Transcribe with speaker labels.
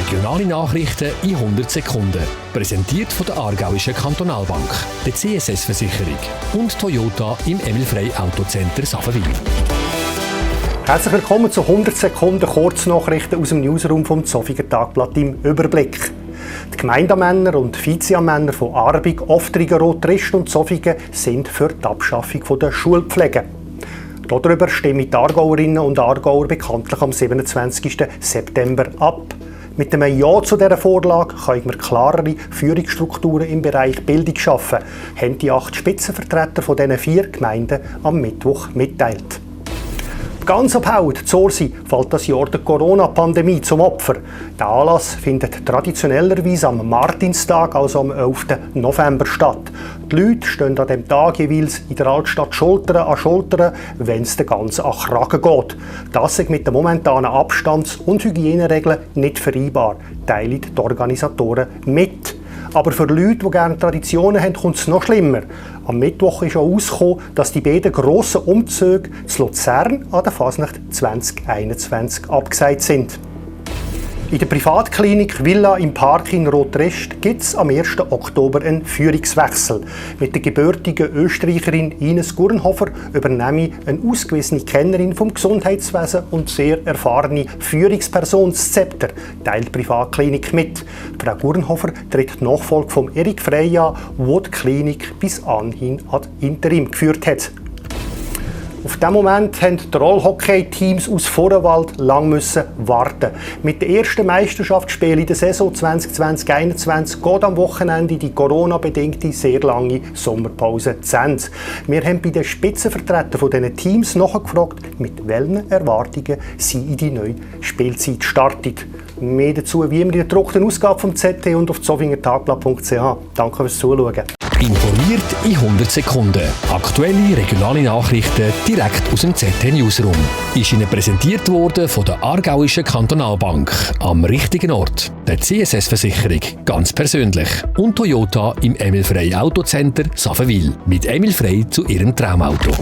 Speaker 1: Regionale Nachrichten in 100 Sekunden. Präsentiert von der Aargauischen Kantonalbank, der CSS-Versicherung und Toyota im Emil Frey Autocenter Saffenwil.
Speaker 2: Herzlich willkommen zu 100 Sekunden Kurznachrichten aus dem Newsroom vom Zofiger Tagblatt im Überblick. Die Gemeindemänner und Vizeamänner von Arbig, Oftrigen, Rotrist und Zofigen sind für die Abschaffung der Schulpflege. Darüber stimmen die Aargauerinnen und Aargauer bekanntlich am 27. September ab. Mit einem Ja zu dieser Vorlage können wir klarere Führungsstrukturen im Bereich Bildung schaffen, haben die 8 Spitzenvertreter von diesen 4 Gemeinden am Mittwoch mitteilt. Ganz abhauend Zorsi fällt das Jahr der Corona-Pandemie zum Opfer. Der Anlass findet traditionellerweise am Martinstag, also am 11. November, statt. Die Leute stehen an diesem Tag jeweils in der Altstadt Schulter an Schulter, wenn es den ganzen an Kragen geht. Das ist mit den momentanen Abstands- und Hygieneregeln nicht vereinbar, teilen die Organisatoren mit. Aber für Leute, die gerne Traditionen haben, kommt es noch schlimmer. Am Mittwoch ist auch herausgekommen, dass die beiden grossen Umzüge zu Luzern an der Fasnacht 2021 abgesagt sind. In der Privatklinik Villa im Park in Rotrist gibt es am 1. Oktober einen Führungswechsel. Mit der gebürtigen Österreicherin Ines Gurnhofer übernehme eine ausgewiesene Kennerin vom Gesundheitswesen und sehr erfahrene Führungsperson das Zepter, teilt die Privatklinik mit. Frau Gurnhofer tritt die Nachfolge von Erik Frey an, der die Klinik bis anhin ad interim geführt hat. Auf diesen Moment mussten die Rollhockey-Teams aus Vorenwald lang warten. Mit den ersten Meisterschaftsspielen in der Saison 2020-2021 geht am Wochenende die Corona-bedingte sehr lange Sommerpause zu Ende. Wir haben bei den Spitzenvertretern dieser Teams nachgefragt, mit welchen Erwartungen sie in die neue Spielzeit starten. Mehr dazu wie immer in der gedruckten Ausgabe vom ZT und auf zofingertagblatt.ch. Danke fürs Zuschauen.
Speaker 1: Informiert in 100 Sekunden. Aktuelle regionale Nachrichten direkt aus dem ZT Newsroom. Ist Ihnen präsentiert worden von der Aargauischen Kantonalbank. Am richtigen Ort. Der CSS-Versicherung. Ganz persönlich. Und Toyota im Emil Frey Autocenter Saffenwil. Mit Emil Frey zu Ihrem Traumauto.